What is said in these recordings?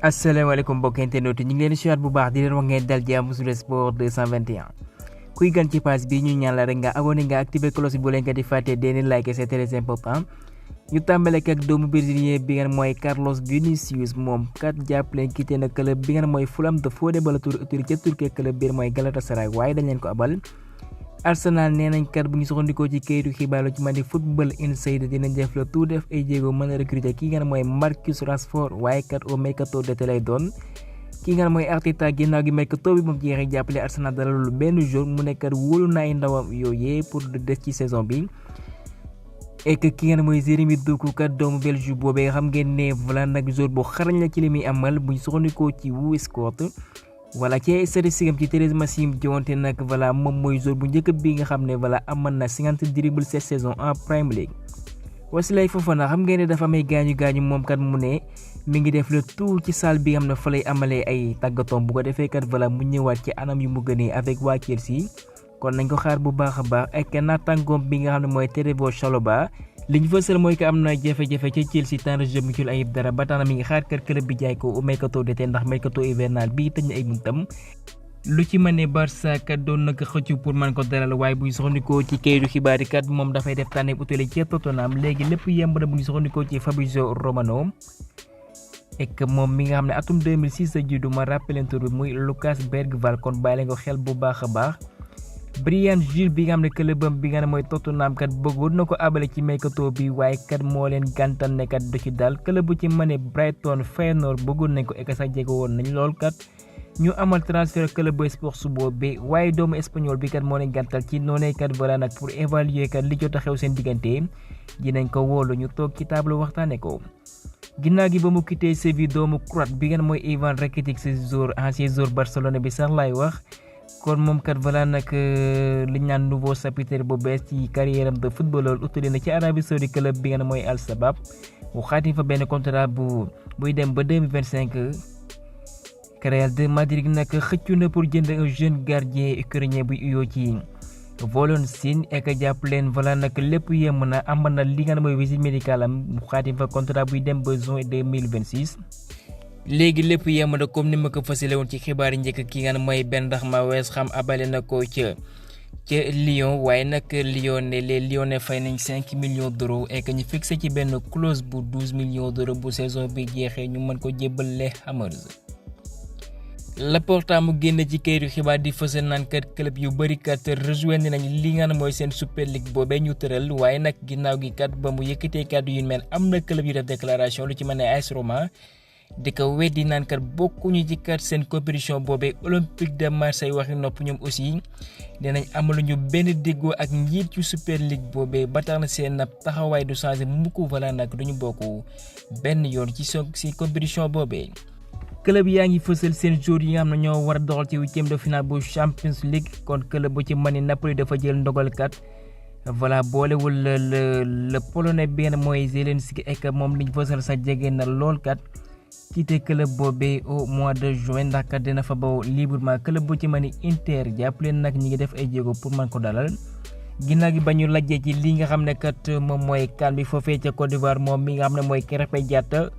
asalaamaaleykum mbokk internet ñu ngi leen di siwaat bu baax di leen wax ngeen dal jàmm sur sport 221 kuy gan ci page bi ñu ñaan la rek nga abonné nga activer cloche bu leen ko di fàtte dee like c'est très important ñu tàmbale ak doomu brésilien bi ngeen mooy Carlos Vinicius moom kat jàpp leen quitté na club bi ngeen mooy Fulham de faux débal tour ca Turquie club bi mooy Galatasaray waaye dañ leen ko abal Arsenal nee nañ kat bu ñu soxandikoo ci kayitu xibaar lu ci mel ni Football Insider dinañ def la tout def ay jéego mën a recruter ki nga mooy Marcus Rashford waaye kat au mercato d'été lay doon ki nga mooy Arteta ginnaaw gi mercato bi moom jeexee jàppale Arsenal dalalul benn jour mu nekkat wóolu na ay ndawam yooyee pour de des ci saison bi et que ki nga mooy Jérémy Doku kat doomu Belgique boobee xam ngeen ne voilà nag jour bu xarañ la ci li muy amal bu ñu soxandikoo ci WhoScout voilà ci statistique am ci 13 matchs yi jonte nag voilà moom mooy joueur bu njëkk bi nga xam ne voilà amal na 50 dribbles cette saison en Premier League. Wesley Fofana xam ngeen ne dafa may gaañu moom kat mu ne mi ngi def le tout ci salle bi nga xam ne fa lay amalee ay tàggatoom bu ko defee kat voilà mu ñëwaat ci anam yu mu gënee avec waa Chelsea kon nañ ko xaar bu baax a baax ak naataangoom bi nga xam ne mooy Trevoh Chalobah li ñu fësal mooy que am na jafe-jafe ca Chelsea temps de jeu mu ci ayib dara ba tax na mi ngi xaar kër club bi jaay ko au mercato d'été ndax mercato hivernal bii tëj na ay buntam lu ci mën ne Barça kat doon na ko xëccu pour mën ko dalal waaye bu ñu soxandikoo ci kayitu xibaar yi kat moom dafay def tànneef utile ci Tottenham léegi lépp yemb na bu ñu soxandikoo ci Fabrizio Romano et que moom mi nga xam ne atum 2006 sa juddu ma rappelé tur bi muy Lucas Bergvall kon bàyyi leen ko xel bu baax a baax. Bryan Gil bi nga xam ne clubam bi nga xam ne mooy Tottenham kat bëggoon na ko abale ci mercato bi waaye kat moo leen gàntal ne kat du ci daal club bu ci mëne Brighton Feyenoord bëggoon nañ ko ek sax jege woon nañ lool kat ñu amal transfert club bu sport su boobu waaye doomu espagnol bi kat moo leen gàntal ci noonee kat voilà nag pour évaluer kat li jot a xew seen diggante dinañ ko wóolu ñu toog ci table waxtaane ko. ginnaaw gi ba mu quitté Séville doomu croate bi nga xam mooy Ivan Rakitic si ancien joueur Barcelone bi sax laay wax. kon moom kat voilà nag li ñu naan nouveau chapitre bu bees ci carrière am de footballeur utali na ci Arabie Saoudite club bi nga ne mooy Al Shabab mu xaatim fa benn contrat buy dem ba 2025 Real de Madrid nag xëccu na pour jënd un jeune gardien ukrainien bu uyoo ci Volontsin ek jàpp leen voilà nag lépp yem na amal na li nga ne mooy visite médicale am mu xaatim fa contrat buy dem ba juin 2026. léegi lépp yem na comme ni ma ko fasile woon ci xibaar yi njëkk ki nga xam mooy Benrahma West Ham abale na ko ca Lyon waaye nag Lyon ne les Lyonnais fay nañ 5 millions d'euros et que ñu fixé ci benn clause bu 12 millions d'euros bu saison bi jeexee ñu mën ko jébbal les Hammers. Laporta mu génn ci kayitu xibaar di fësal naan kat club yu bëri kat rejoindre nañ li nga xam mooy seen Super League boobee ñu tëral waaye nag ginnaaw gi kat ba mu yëkkatee kàddu yu mel am na club yu def déclaration lu ci mën ne AS Roma di ko weddi naan kat bokkuñu ci kat seen compétition boobee Olympique de Marseille waxi nopp ñoom aussi dinañ amaluñu benn déggoo ak njiit yu Super League boobee ba tax na seen taxawaay du changé mukk voilà nag duñu bokk benn yoon ci compétition boobee. club yaa ngi fësal seen jour yi nga xam ne ñoo war a doxal ci huitième de finale bu Champions League kon club bu ci mani Napoli dafa jël ndogal kat voilà boolewul le polonais bi ngeen mooy Zelenski ek moom liñ fësal sax jege na lool kat. quitté club boobee au mois de juin ndax kat dina fa baw librement club bu ci mën ni Inter jàpp leen nag ñi ngi def ay jéego pour mën ko dalal ginnaaw gi ba ñu lajjee ci li nga xam ne kat moom mooy CAN bi foofee ca Côte d'Ivoire moom mi nga xam ne mooy Krépin Diatta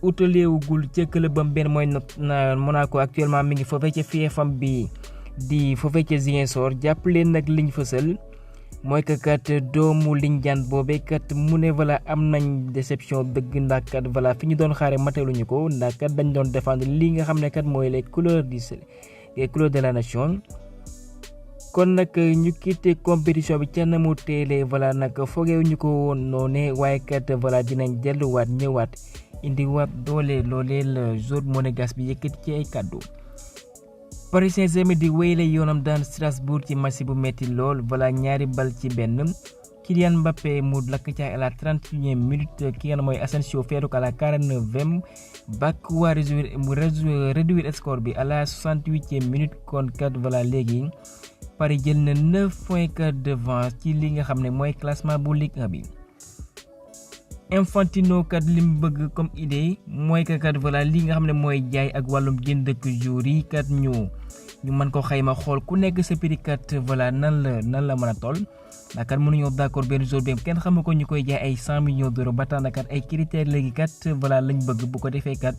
utaleewugul ca clubam benn mooy Monaco actuellement mi ngi foofee ca fiefam bi di foofee ca Ziguinchor jàpp leen nag liñ fësal mooy que kat doomu Lindiane boobee kat mu ne voilà am nañ déception dëgg ndax kat voilà fi ñu doon xaare mateluñu ko ndax kat dañ doon défendre li nga xam ne kat mooy les couleurs de la nation. kon nag ñu quitté compétition bi ca na mu teelee voilà nag foogeewuñu ko woon noonu waaye kat voilà dinañ delluwaat ñëwaat indiwaat doole loolee la jour monégasque bi yëkkati ci ay kàddu. Paris Saint-Germain di wéyle yoonam daan Strasbourg ci match bu metti lool voilà ñaari bal ci benn Kylian Mbappé mu lakk ca à la 31e minute ki nga mooy Asensio feeru ko à la 49e bak waa réduire score bi à la 68e minute kon kat voilà léegi Paris jël na 9 points kat devant ci li nga xam ne mooy classement bu Ligue 1 bi. Infantino kat lim bëgg comme idée mooy que kat voilà li nga xam ne mooy jaay ak wàllum jënd ak jour yi kat ñu mën ko xayma xool ku nekk sa prix kat voilà nan la mën a toll ndax kat mënuñoo d'accord benn jour bi kenn xamu ko ñu koy jaay ay 100 millions d'euros ba tax na kat ay critères léegi kat voilà lañ bëgg bu ko defee kat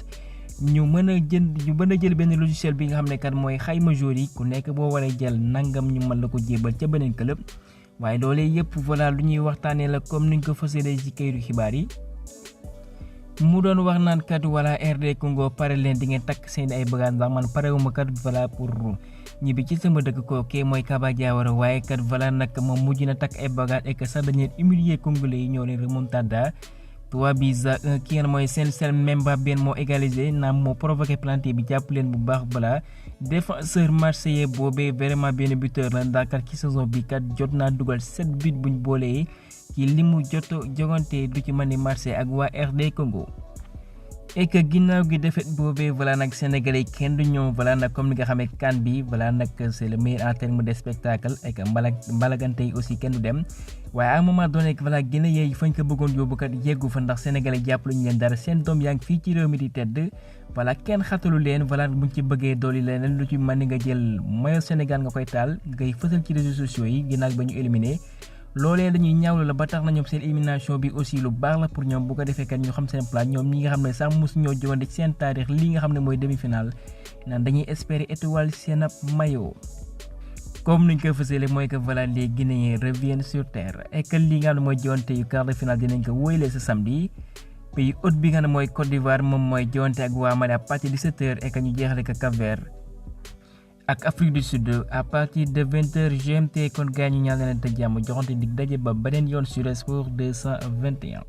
ñu mën a jël benn logiciel bi nga xam ne kat mooy xayma joueurs yi ku nekk boo waree jël nangam ñu mën la ko jébal ca beneen club waaye loolee yëpp voilà lu ñuy waxtaanee la comme niñ ko fësalee ci kayitu xibaar yi. mu doon wax naan kat voilà RD Congo pare leen di ngeen takk seen ay bagages ndax man parewuma kat voilà pour ñibbi ci sama dëkk kookee mooy Kaba Diawara waaye kat voilà nag moom mujj na takk ay bagages et que sax dañu humilier Congolais yi ñoo leen remontada 3-1 ki ngeen mooy seen Memba Ben moo égalisé naam moo provoqué planté bi jàpp leen bu baax voilà défenseur marseillais boobee vraiment benn buteur la ndax kat ci saison bi kat jot naa dugal 7 buts buñ boolee ci limu joto jogante du ci mën ni Marseille ak waa RD Congo. et que ginnaaw gi defet boobee voilà nag sénégalais kenn du ñëw voilà nag comme ni nga xamee kan bi voilà nag c'est le meilleur en terme de spectacle et que mbalagante yi aussi kenn du dem waaye à un moment donné voilà Guinée yi fañ ko bëggoon yóbbu kat yeggu fa ndax sénégalais jàpp luñu leen dara seen doom yaa ngi fii ci réew mi di tedd voilà kenn xatalu leen voilà buñ ci bëggee dooli leneen lu ci mën ni nga jël maillot Sénégal nga koy taal ngay fësal ci réseaux sociaux yi ginnaaw ba ñu éliminé loolee dañuy ñaawlu la ba tax na ñoom seen élimination bi aussi lu baax la pour ñoom bu ko defee kat ñu xam seen place ñoom ñi nga xam ne sax mosu ñoo jogante ci seen taarix li nga xam ne mooy demi-finale naan dañuy espérer étoile seen ab maillot. comme niñ ko fësale mooy que voilà les Guinéens reviennent sur terre et que li nga xam ne mooy jogante yu quart de finale dinañ ko wóoyalee sa samedi pays hôte bi nga xam ne mooy Côte d'Ivoire moom mooy jogante ak waa Mali à partir de 17h et que ñu jeexale ko Cap-Vert ak Afrique du Sud à partir de 20h GMT kon gaañu ñaan leen te jàmm joxante dig daje ba beneen yoon sur Sport 221.